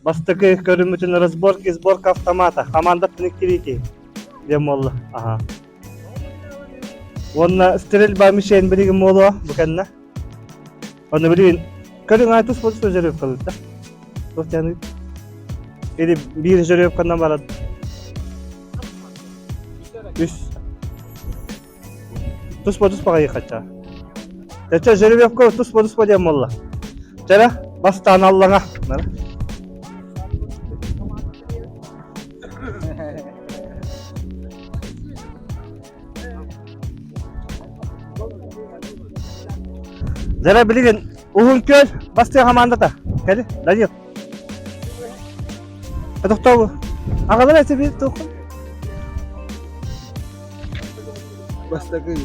Бастакы көрүммүтүн разборки сборка автомата команда кирики диэн буолла. Аха. Уонна стрельба мишень билигин буолуо бу кэннэ. Онно билигин көрүҥ аай тус тус жеребкалыт да. Туох диэн Или биир жеребканан баран үс Туспа туспаҕа ыйыхачча. Чэ, жеребьевка туспа туспа диэн буолла. Чэрэ, бастаан аллаҥа. Дьэрэ билигин Уһун Күөл бастыа хамаандата. Кэли, Данил. Тохтоо. Аҕалар эти bir тохтоо. Бастакы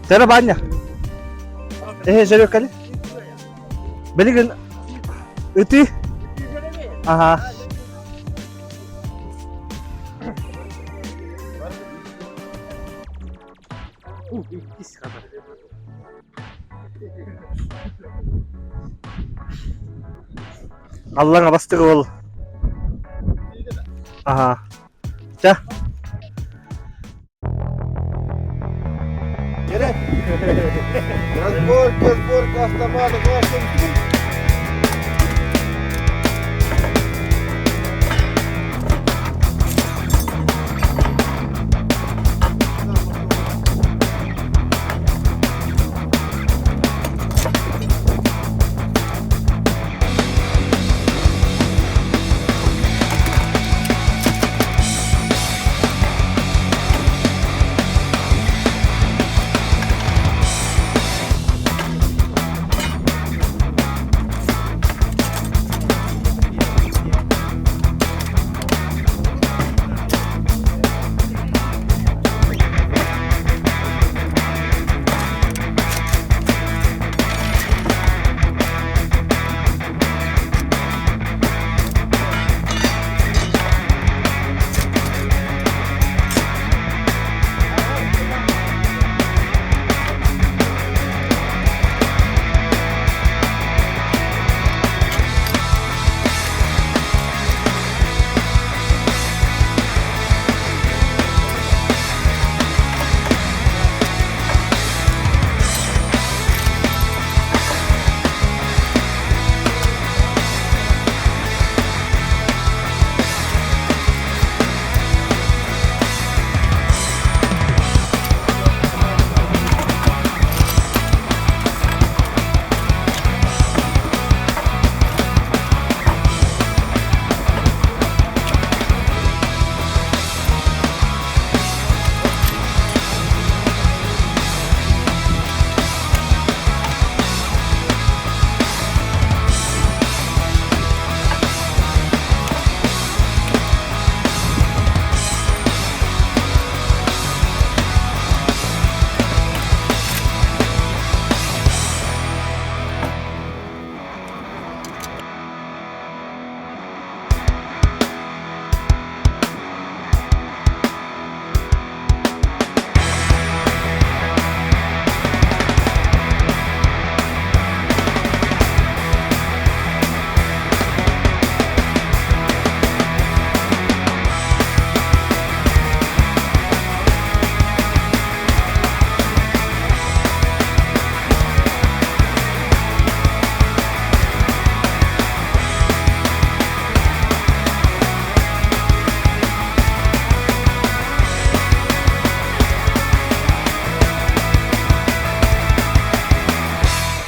Тэра Баанньа. Эһэ жеребкали. Билигин ыты. Аха. Аллаҥа бастыгы ол. Аха. Ча. Разборка, сборка автомата,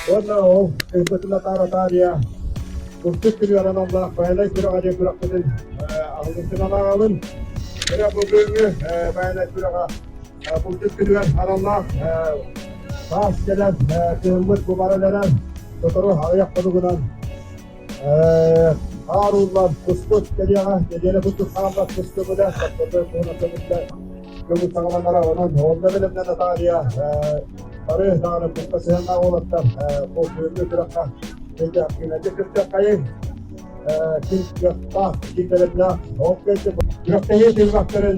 Уонна ол ыйбытын атаара таарыйа Курдук күнүгэр аналлаах Байанай күрэҕэ диэн күрэхпитин алгыстынан ааҕабын. Күрэх бу бүгүҥҥү Байанай күрэҕэ Курдук күнүгэр аналлаах саас кэлэн кыһыммыт бу баран эрэн сотору аҕыйах хонугунан хаар ууллан куспут кэлиэҕэ нэдиэлэ курдук хаалла кус көҥүлэ таптата туһунан көҥүллэ көҥүл саҕаланара онон онно бэлэмнэн атаарыйа бары даҕаны куска сыһыаннаах уолаттар бу күһүҥҥү күрэххэ күүнэдик кыттыаххайыҥ ким кыахтаах ким бэлэмнээх ол күрэхтэһии түһүмэхтэрин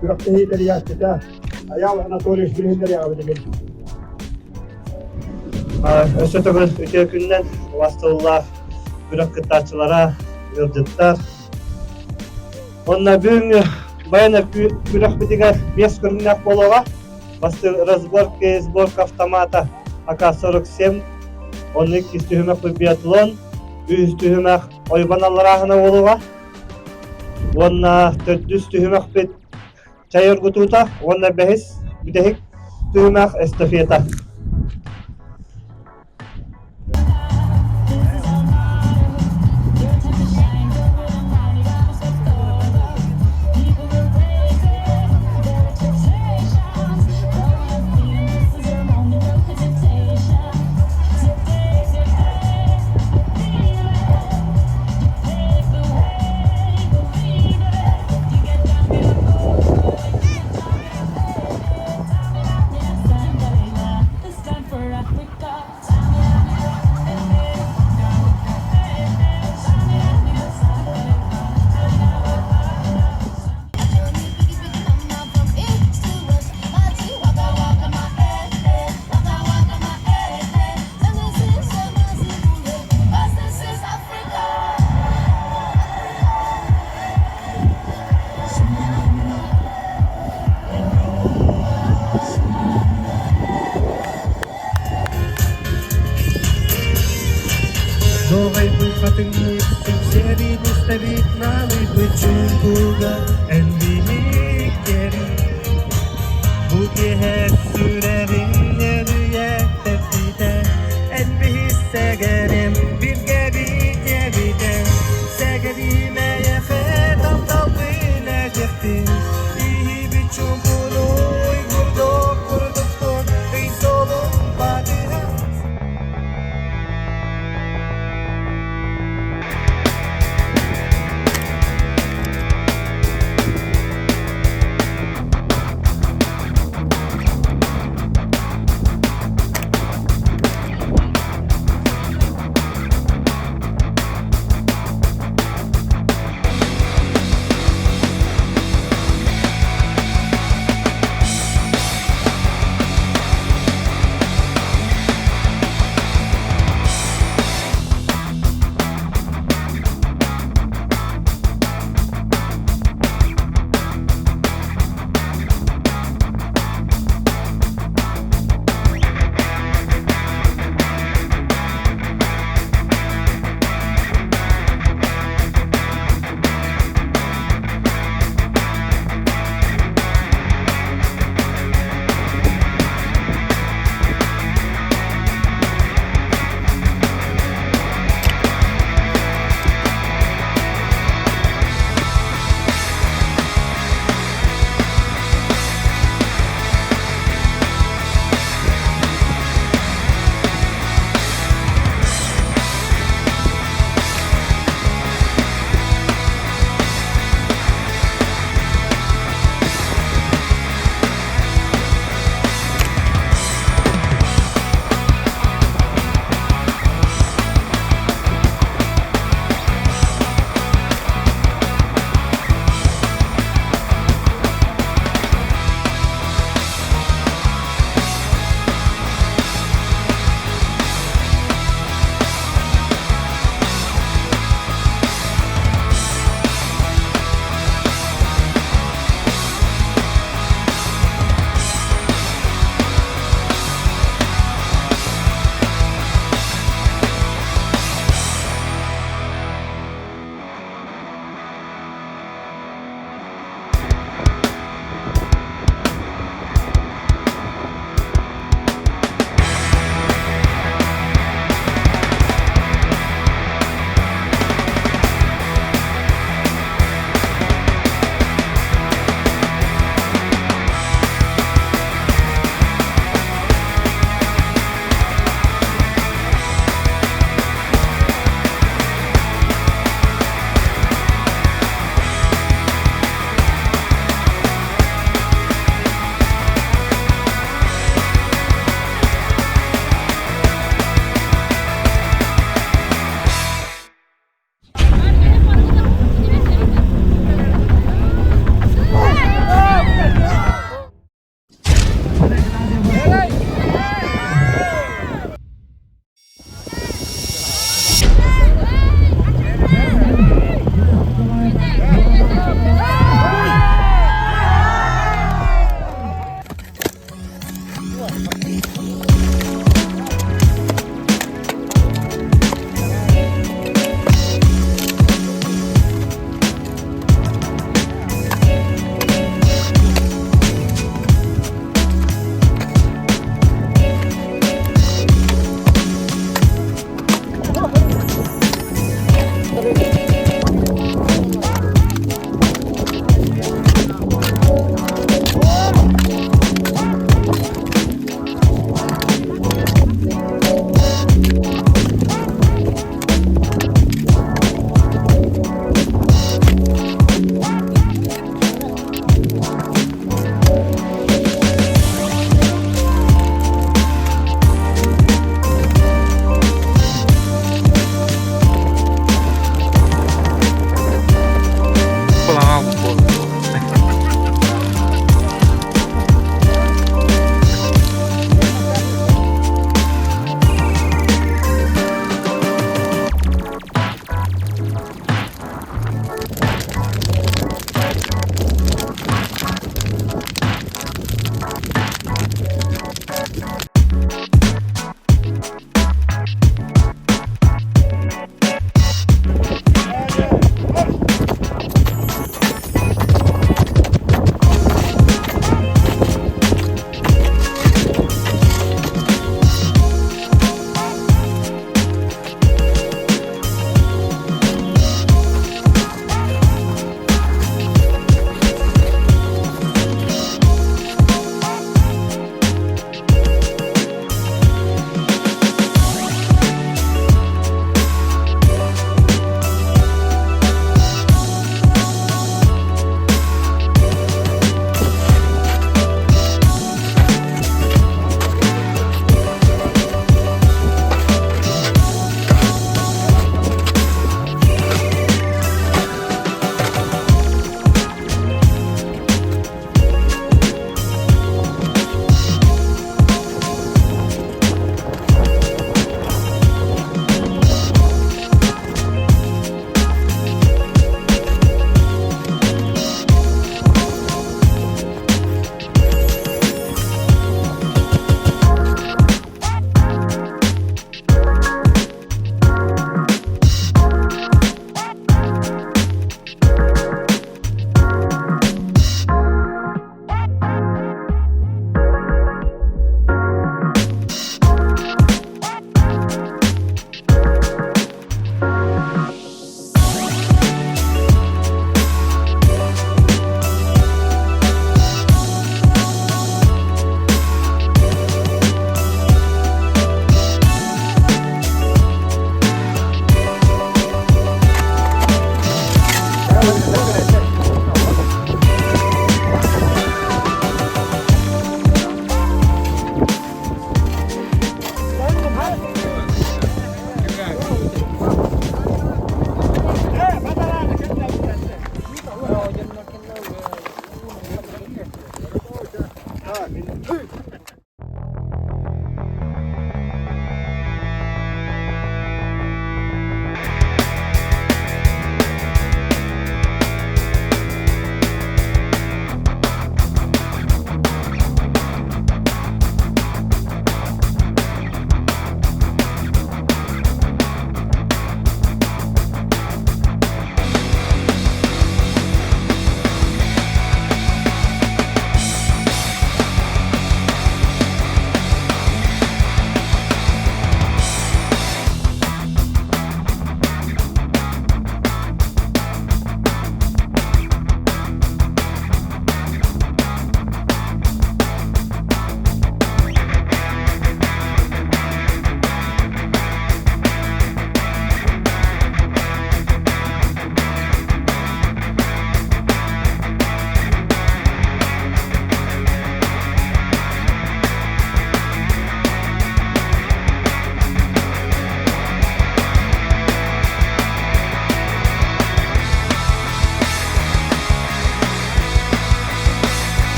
күрэхтэһии тэрийээччитэ Айаал Анатольевич билиһиннэриэҕэ билигин. Өссө төгүл үтүө күнүнэн убастабыллаах күрэх кыттааччылара. ыалдьыттар. Уонна бүгүҥҥү байана күрэхпитигэр биэс көрүҥнээх буолуоҕа. Бастыыр разборка и сборка автомата АК-47, онно иккис түһүмэх биатлон, үһүс түһүмэх ойбон алларааһына буолуоҕа. Уонна төрдүс түһүмэхпит чай оргутуута уонна бэһис бүтэһик түһүмэх эстафета. Доҕайбыт сүксэбит истэбит налыйбыт чуҥкуга эн биһиккэрин Бу киэһэ сүрэҕиҥ нөрүйэ тэппитэ эн биһиссэгэрим биргэ битиэбитэ Сэгэримэйэхэ тапталбын этиэхпин Иһибит чуҥкунуй курдук курдукпун ый солун батыһа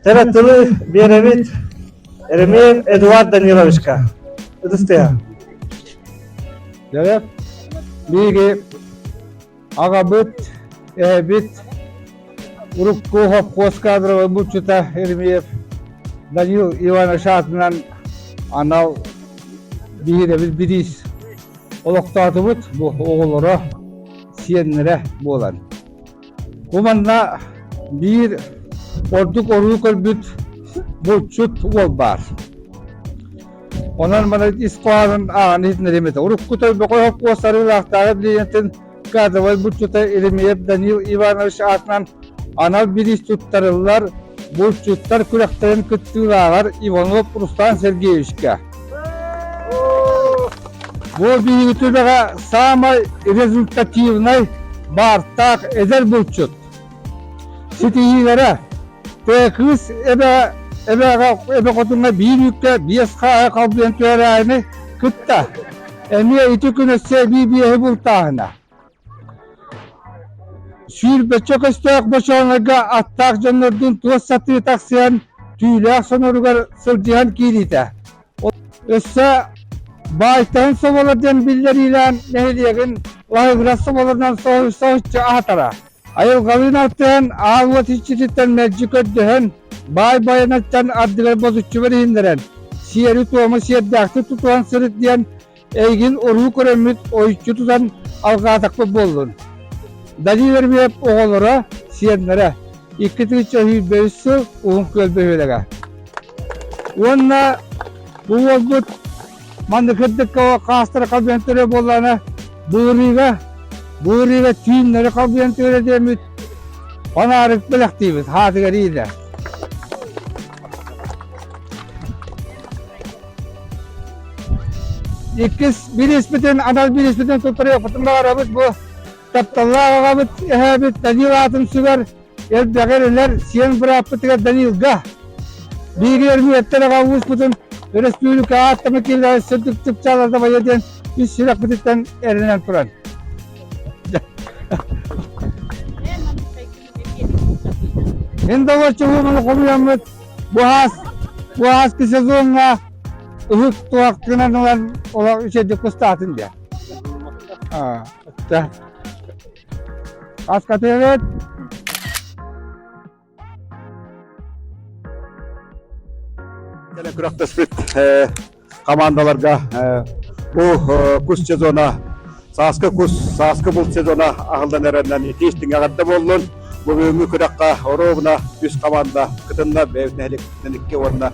Тэбэ тылы биэрэбит Еремеев Эдуард Даниловичка. Ытыстыа. Дьэ, биһиги аҕабыт, эһэбит урукку хопхуос кадровай булчута Еремеев Данил Иванович аатынан анал биһирэбил бириис олохтоотубут бу оҕолоро, сиэннэрэ буолан. Бу манна биир ордук оруу көрбүт булчут уол баар. Онон маны ис хоһоонун ааҕан иһитиннэриэм этэ. Урукку Тойбохой хоппуос арыылаахтааҕы билиэнтин кадровай булчута Еремеев Данил Иванович аатынан анал бириис туттарыллар булчуттар күрэхтэрин кыттыылааҕар Иванов Руслан Сергеевичка. Бу биһиги түбэҕэ саамай результативнай баартаах эдэр булчут. Ситиһиилэрэ Кыыс эбэ эбэҕэ эбэ хотуҥҥа биир үүккэ биэс хааһы халбыйан түһэрээни кытта эмиэ ити күн өссө эбии биэһи бултааһына. Сүүрбэччэ көстөөх бочоонойго аттаах дьоннордуун туос сатыы тахсыһан түүлээх соноругар сылдьыһан киириитэ. Өссө баайтаһын соболор диэн биллэриилээн нэһилиэгин лаһыгырас соболорунан соһуччу аһатара. Айылҕалыын алтыһан, аал уот иччититтэн мэлдьи көрдөһөн, баай байанаттан ардыгар ботуччу бэриһиннэрэн, сиэри-туому сиэрдээхтик тутуһан сырыт диэн эйигин уруу көрөммүт ойуччу тутан алҕаатахпыт буоллун. Данил Ермеев оҕолоро, сиэннэрэ, 2023 сыл Уһун Күөл бөһүөлэгэ. Уонна бу уолбут маннык кырдыкка хаастара халбыйан төрө буоллаҕына былырыыга былырыыга түүннэри халбыйан төрө диэммит фонарик бэлэхтиибит хаатыгар иилэ. Иккис бирииспитин анал бирииспитин туттарыахпытын баҕарабыт бу тапталлаах аҕабыт эһээбит Данил аатын сүгэр элбэҕи эрэнэр сиэн бырааппытыгар Данилга биири өрмүөттэр аҕа ууспутун өрөспүүбүлүкэ ааттама киллэрэр сырдык чыпчааларда байа диэн үс сүрэхпититтэн эрэнэн туран. Мин да олорчугуманы хомуйаммыт бу аас бу ааскы сезоҥҥа ыһык туһахтынан ылан олох үчүгэйдик кустаатын диэ. Аскатыгыт Кэлэн күрэхтэспит командаларга бу кус сезона сааскы кус, сааскы булт сезона аһыллан эрэринэн итии истиҥ эҕэрдэ буоллун. Бу бүгүҥҥү күрэххэ оруобуна үс команда кытынна. Бэйэбит нэһилиэкпитинэн икки уонна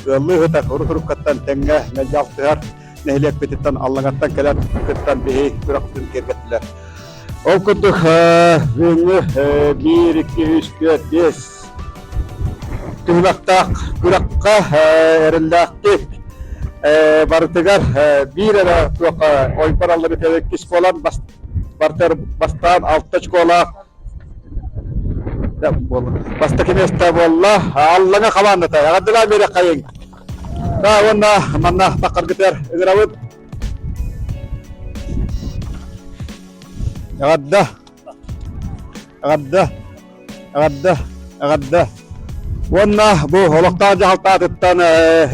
ыаллыы ыһытар урут-уруккаттан тэҥҥэ мэлдьи алтыһар нэһилиэкпититтэн Аллаҥаттан кэлэн кыттан биһи күрэхпитин киэргэттилэр. Ол курдук бүгүҥҥү биир, икки, үс, түөрт, биэс түһүмэхтээх күрэххэ эрэллээхтик барытыгар биир эрэ туохха ойбор алларыта иккис буолан бартар бастаан алта очколаах бастакы миэстэ буолла Аллаҥа хамаандата эҕэрдэлээн биэриэххэйиҥ Да уонна манна таххаргытыгар ыҥырабыт. Эҕэрдэ! Эҕэрдэ! Эҕэрдэ! Эҕэрдэ! Уонна бу олохтоох дьаһалтаатыттан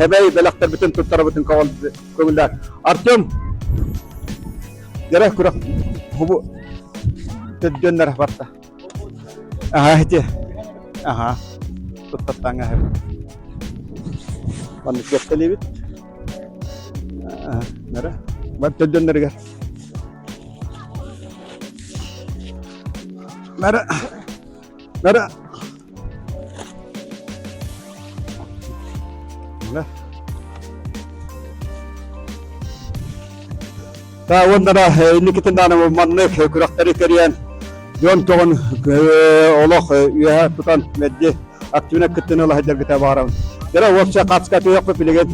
эбэй бэлэхтэрбитин туттарабытын көҥүллээн. Артем, дьэрэ күрэх бу төрдүөннэр барта. Аха ити. Аха. Туттаттаҥа Маннык кэптэлиибит. Нара. Бар төрдөннөрүгэр. Нара. Нара. Та уонна да инникитин даҕаны маннык күрэхтэри тэрийэн дьон көҕүн олох үөһэ тутан мэлдьи активно кыттыыны ыла сылдьаргыта баҕарабын. Дьэ уопсай хаацка түһүөхпүт билигин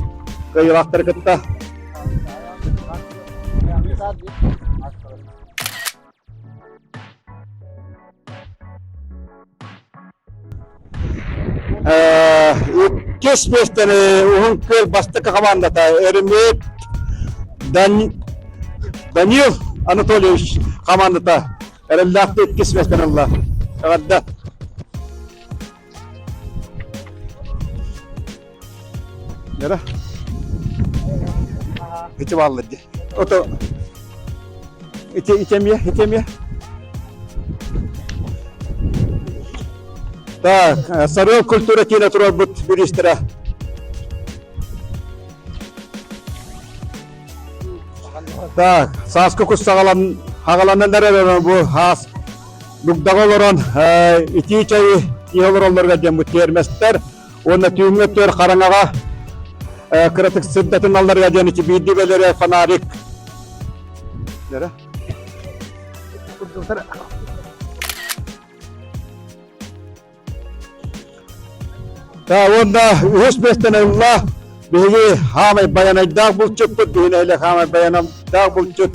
кыайыылаахтары кытта. Иккис миэстэни Уһун Күөл бастакы хамаандата Еремеев Данил Анатольевич хамаандата эрэллээхтик иккис миэстэни ылла. Эҕэрдэ! Дара. Ити бааллар дии. Ото ити итемие, итемие. Так, Сарыал культура киинэ турарбыт бириистэрэ. Так, сааскы кус саҕалан хаҕаланан эрэр бу хаас дугдаҕа олорон итии чайы иһэ олороллоругар диэн бу тиэрмэстэр уонна түүҥҥү өттүгэр хараҥаҕа кыратык сырдатыналларыгар диэн ити биирдии бэлэрэ фонарик. Уонна үһүс миэстэни ылла биһиги хаамай байанайдаах булчуппут, биһи нэһилиэк хаамай байанайдаах булчут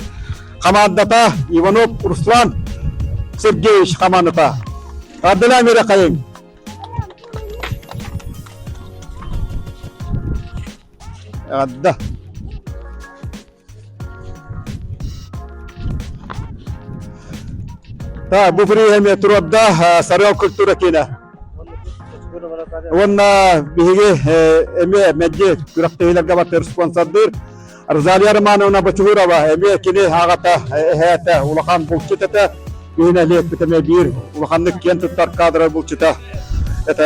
хамаандата Иванов Руслан Сергеевич хамаандата. Ардылаан үөрэ хайыҥ. Эҕэрдэ. Так, бу приемия туруорда Сарыал культура киинэ. Уонна биһиги эмиэ мэлдьи күрэхтэһиилэргэ баттыр спонсордыыр Розалия Романовна Бочугурова эмиэ кини аҕата эһээтэ улахан булчут этэ. Биһи нэһилиэкпит эмиэ биир улаханнык киэн туттар кадры булчута это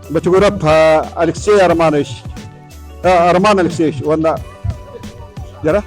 Бочугуров Алексей Романович Роман Алексеевич уонна Яра?